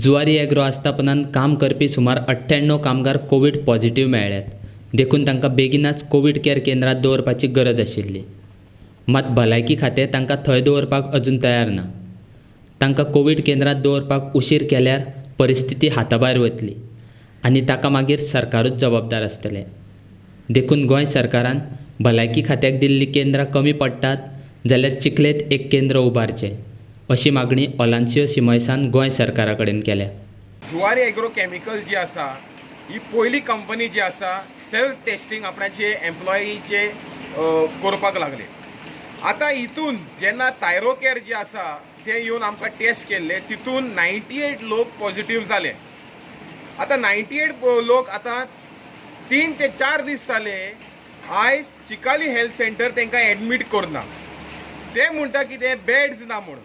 Zuari agro आस्थापनांत काम करपी सुमार 98 कामगार कोवीड पॉझिटिव्ह मेळ्ळ्यात, देखून तांकां बेगिनाच कोवीड केअर केंद्रांत दवरपाची गरज आशिल्ली. मात भलायकी खातें तांकां थंय दवरपाक अजून तयार ना. तांकां कोवीड केंद्रांत दवरपाक उशीर केल्यार परिस्थिती हाताभायर वतली आनी ताका मागीर सरकारूच जबाबदार आसतलें. देखून गोंय सरकारान भलायकी खात्याक दिल्लीं केंद्रां कमी पडटात जाल्यार चिखलेंत एक केंद्र उबारचें अशी मागणी ओलान्सियो सिमोयसान गोंय सरकारा कडेन केल्या. जुवारी एग्रो केमिकल जी आसा ही पयली कंपनी जी आसा सेल्फ टेस्टिंग आपणाचे एम्प्लॉईचे करपाक लागले. आतां हितून जेन्ना थायरोकेअर जे आसा ते येवन आमकां टेस्ट केल्ले तितून 98 लोक पॉझिटिव्ह जाले. आतां 98 लोक आतां 3 ते 4 दीस जाले आयज चिकाली हेल्थ सेंटर तांकां एडमीट करना. ते म्हणटा कितें बेड्स ना म्हणून.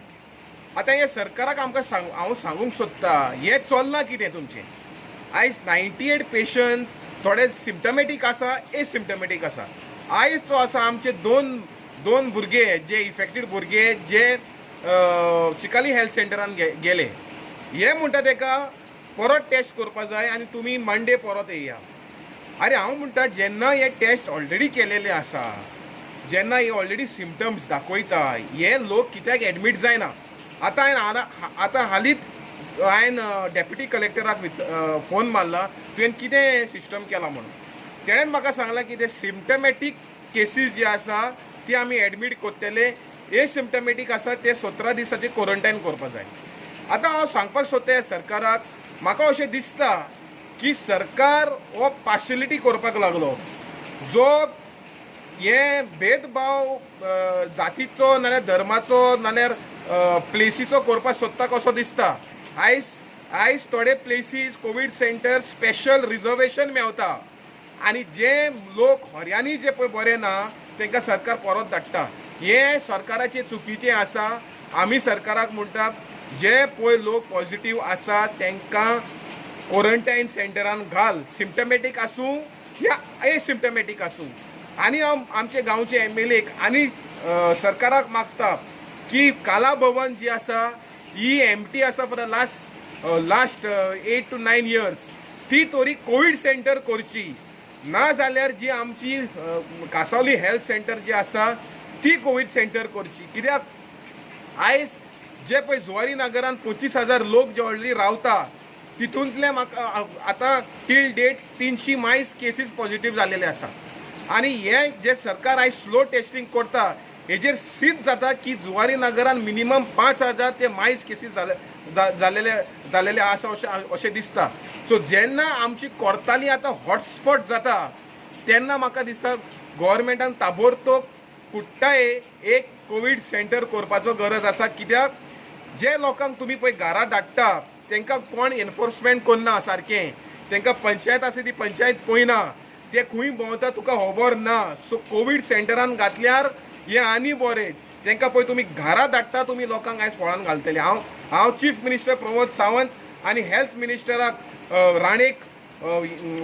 आतां हे सरकाराक आमकां हांव सांगूंक सोदता हें चल्लां कितें तुमचें. आयज 98 पेशंट्स थोडे सिम्टमॅटीक आसा, एसिम्टमॅटीक आसा. आयज जो आसा आमचे दोन भुरगे जे इफेक्टेड भुरगे जे चिकाली हेल्थ सेंटरान गेले, हे म्हणटा तेका परत टेस्ट करपा जाय आनी तुमी मंडे परत येया. अरे हांव म्हणटा जेन्ना हे टेस्ट ऑलरेडी केलेले आसा, जेन्ना हे ऑलरेडी सिमटम्स दाखयता, हे लोक कित्याक एडमीट जायना. आतां हांवें आतां हालींच हांवें डेप्युटी कलेक्टराक फोन मारला, तुवें कितें सिस्टम केला म्हणून. तेणेन म्हाका सांगलां की ते सिमटमॅटीक केसीस जे आसा ती आमी एडमीट करतले, एसिम्टमॅटीक आसा ते 17 दिसाचे क्वॉरंटायन करपा जाय. आतां हांव सांगपाक सोदता सरकाराक, म्हाका अशें दिसता की सरकार हो पार्शलिटी करपाक लागलो. जो हे भेदभाव जातीचो नाल्यार धर्माचो नाल्यार प्लेसीचो करपाक सोदता कसो दिसता. आयज आयज थोडे places covid centre special reservation मेवता आनी जे लोक हरयांनी जे पळय बरे ना तांकां सरकार परत धाडटा. हें सरकाराचें चुकीचें आसा. आमी सरकाराक म्हणटा जे पळय लोक पॉझिटिव्ह आसा तांकां क्वॉरंटायन सेंटरान घाल, सिम्टमॅटीक आसूं या एसिम्टमॅटीक आसूं. आनी हांव आमचे गांवचे एम एल एक आनी सरकाराक मागता की काला भवन जी आसा ही एमटी आसा for the last 8 to 9 years, ती तरी कोवीड सेंटर करची. ना जाल्यार जी आमची कासावली हेल्थ सेंटर जी आसा ती कोवीड सेंटर करची. कित्याक आयज जे पळय जुवारी नगरान 25,000 लोक जे ऑलरेडी रावता तितूंतले म्हाका आतां टील डेट 300 मायस केसीस पॉझिटिव्ह जालेले आसा. आनी हे जे सरकार आयज स्लो टेस्टिंग करता हेजेर सिद्ध जाता की जुवारी नगरान मिनिमम 5,000 ते मायस केसीस जालेले जालेले आसा अशें दिसता. सो जेन्ना आमची कोर्ताली आतां हॉटस्पॉट जाता तेन्ना म्हाका दिसता गव्हर्मेंटान ताबडतोब कुट्टाये एक कोवीड सेंटर करपाचो गरज आसा. कित्याक जे लोकांक तुमी पळय घरा धाडटा तांकां कोण एनफोर्समेंट करना सारकें, तांकां पंचायत आसा ती पंचायत पळयना, ते खंय भोंवता तुका खबर ना. सो कोवीड सेंटरान घातल्यार हें आनी बरें. तांकां पळय तुमी घरा धाडटा, तुमी लोकांक आयज फोळान घालतले. हांव चीफ मिनिस्टर प्रमोद सावंत आनी हेल्थ मिनिस्टराक राणेक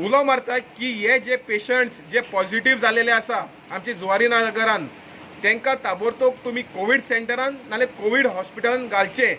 उलो मारता की हे जे पेशंट्स जे पॉझिटिव्ह जालेले आसा आमचे जुवारी नगरान तांकां ताबडतोब तुमी कोवीड सेंटरान नाल्यार कोवीड हॉस्पिटलान घालचे.